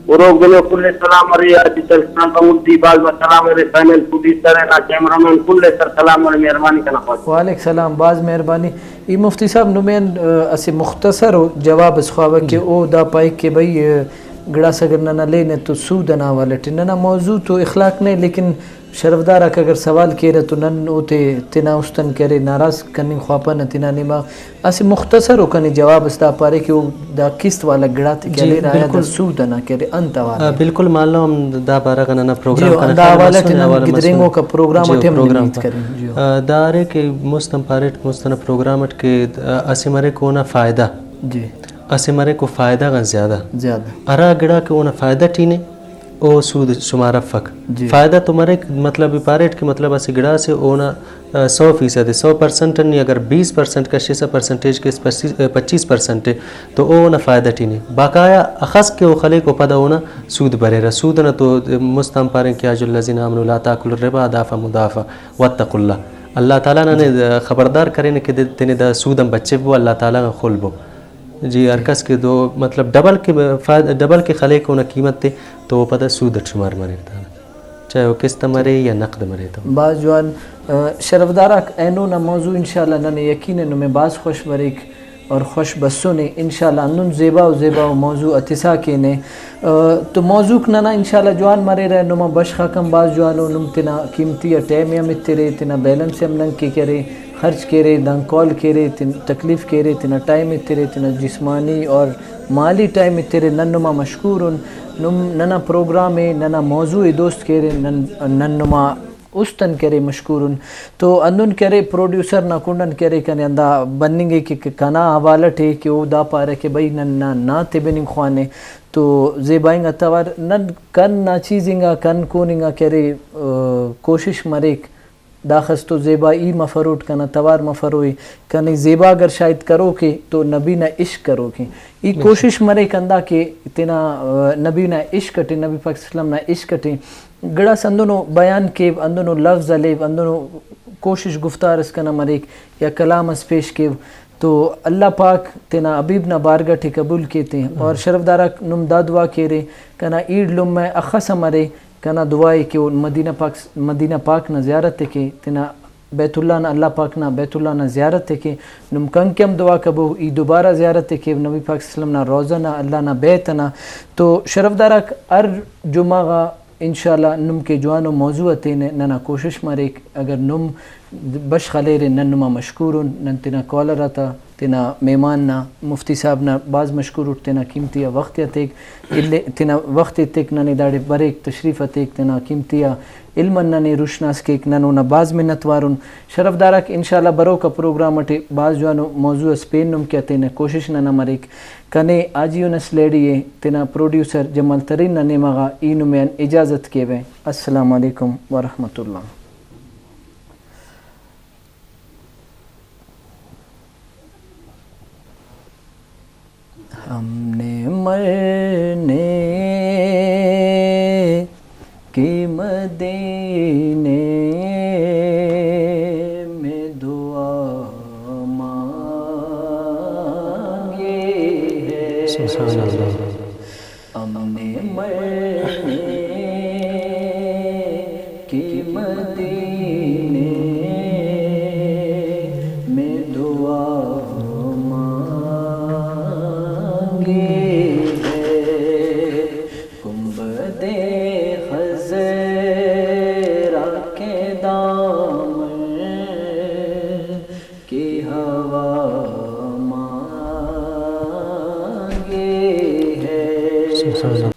اروک دنو کل ءِ سلام ارے، حاجی سلطان بنگلدی بھاز بھاز سلام ارے، پینل پروڈیوسر نا، کیمرہ مین کل ءِ سر سلام ارے، مہربانی کنا خواجہ۔ وعلیک سلام، بھاز مہربانی۔ ای مفتی صاحب نمے آن، ا، اسہ مختصر ءُ جواب اس خواوہ کہ جی۔ او دا پائک کہ بھئی، ا، گڑاس اگر نن ہلینہ تو سود ئنا حوالہ ٹی ننا موضوع تو اخلاق نے، لیکن شرفدار آک اگر سوال کیرہ تو نن اوتے تینا است آن کہ ارے ناراض کننگ خواپنہ تینا نیمہ۔ اسہ مختصر ءُ کنے جواب اس دا پارے کہ او دا قسط والا گڑاتے کہ جی، ہلیرہ آیا دا بالکل۔ سود ئنا کہ ارے انت حوالہ آ، ءِ؟ بالکل مالو ہم دا بارہ غا ننا پروگرام جی، کنا دا خیال حوالہ مسنے، ٹی نن حوالہ مسنے۔ گدرینگوکا پروگرام جی، ٹی ہم نن پروگرام ہیت کرین۔ جی۔ آ، دا ارے کہ مست ہم پاریٹ، مست ئنا پروگرام اٹ کہ، آ، اسہ مریک اونا فائدہ۔ جی۔ اسہ مریک او فائدہ غان زیادہ۔ زیادہ۔ ہرا گڑا کہ اونا فائدہ ٹی نے، او سود شمار افک۔ جی۔ فائدہ تو مریک، مطلب، ای پاریٹ کہ مطلب اسہ گڑاسے اونا، آ، سو فیصد ءِ، سو پرسنٹ نی اگر بیس پرسنٹ کشسہ، پرسنٹیج کیس پچیس، آ، پچیس پرسنٹ ءِ، تو او اونا فائدہ ٹی نے۔ بقایا اخس کہ او خلیک، او پدا اونا سود بریرہ۔ سود ئنا تو مست آن پارین کہ یا ایھا الذین آمنوا لا تاکلوا الربا اضعافا مضاعفہ واتقوا اللہ۔ اللہ تعالی ننے خبردار کرینے کہ تینے دا سود آن بچفو، اللہ تعالی غان خلبو۔ جی، ہر کس کہ دو، مطلب، ڈبل کہ فائدہ، ڈبل کہ خلیک اونا قیمت تے، تو او پدا سود اٹ شمار مریر دانا، چاہے او قسط مرے یا نقد مرے تو۔ بھاز جوان، آ، شرفدار آک، اینو نا موضوع انشاءاللہ ننے یقین ءِ نمے بھاز خوش بریک اور خوش بسنے۔ انشاءاللہ ہندن زیبا و زیبا و موضوع اتسا کینے۔ آ، تو موضوعک ننا انشاءاللہ جوان مریرہ، نما بشخ آک ہم بھاز جوانو، نم تینا قیمتی آ ٹائم ءِ ہم ایترے، تینا بیلنس ءِ ہم نن کہ کرے، خرچ کیرے، دانگ کال کیرے، تین تکلیف کیرے، تینا ٹائم ایترے، تینا جسمانی اور مالی ٹائم ایترے، نن نما مشکور ان۔ نم ننا پروگرام ءِ، ننا موضوع ءِ دوست کیرے، نن، نن نما است ان کرے مشکور ان۔ تو ہندن کرے پروڈیوسر نا کنڈ ان کرے کنے ہندا بننگ ءِ کہ، کہ کنا حوالہ ٹی کہ او دا پارہ کہ بھئی نن نا، نا تبننگ خوانے تو زیبا انگا توار نن کن نا چیز انگا کن کون انگا کرے، آ، کوشش مریک۔ داخس تو زیبا ای مفروٹ، کنا توار مفروئی، کنے زیبا اگر شاید کروکے تو نبی نا عشق کروکے۔ ای بے شک۔ کوشش مریک ہندا کہ تینا، آ، نبی نا عشق اٹی، نبی پاک صلی اللہ علیہ وسلم نا عشق اٹی گڑاس ہندنو بیان کیو، ہندنو لفظ ہلیو، ہندنو کوشش گفتار اس کنا مریک یا کلام اس پیش کیو تو اللہ پاک تینا حبیب نا بارگاہ ٹی قبول کے تے۔ اور شرفدار آک نم دا دعا کیرے کنا ایڑ لمہ اخس ہم ارے، کنا دعا ءِ کہ او مدینہ پاک، مدینہ پاک نا زیارت ءِ کے، تینا بیت اللہ نا، اللہ پاک نا بیت اللہ نا زیارت ءِ کے۔ نم کن کہ ہم دعا کبو، ای دوبارہ زیارت ءِ کیو نبی پاک صلی اللہ علیہ وسلم نا روضہ نا، اللہ نا بیت ئنا۔ تو شرفدار آک، ہر جمعہ غا انشاءاللہ نم کہ جوانو موضوع ءِ تینہ، ننا کوشش مریک اگر نم بشخ ہلیرے نن نما مشکور ان، نن تینا کالر آتا، تینا مہمان نا، مفتی صاحب نا بھاز مشکور اٹ، تینا قیمتی آ وخت ءِ تیک الے، تینا وخت ایتک ننے داڑے بریک، تشریف ءِ تیک، تینا قیمتی آ علم آن ننے روشناس کیک، نن اونا بھاز منت وار ان۔ شرفدار آک، انشاءاللہ بروکا پروگرام اٹی بھاز جوانو موضوع اس پین نم کہ تینہ کوشش ننا مریک۔ کنے حاجی یونس لہڑی ءِ تینا پروڈیوسر جمال ترین نا نیمہ غا ای نمے آن اجازت کیوہ۔ السلام علیکم ورحمۃ اللہ۔ ہم نے مرنے کی مدینے میں دعا مانگی ہے۔ سبحان اللہ۔ ہم نے مرنے کی مدینے میں دعا مانگی ہے، گنبدِ خضرا کے دامن کی ہوا مانگی ہے۔ سبحان اللہ۔